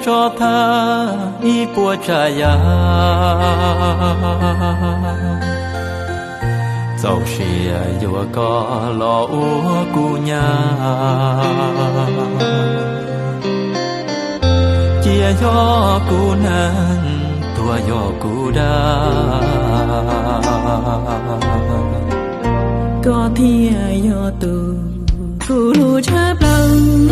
Tso thawj ib puas tsav yam, txaus sia yuav koj los ua kuv nyab. Cia yog kuv neeg, tuag yog kuv dag, koj thiaj yog tus kuv hlub tshaj plaws.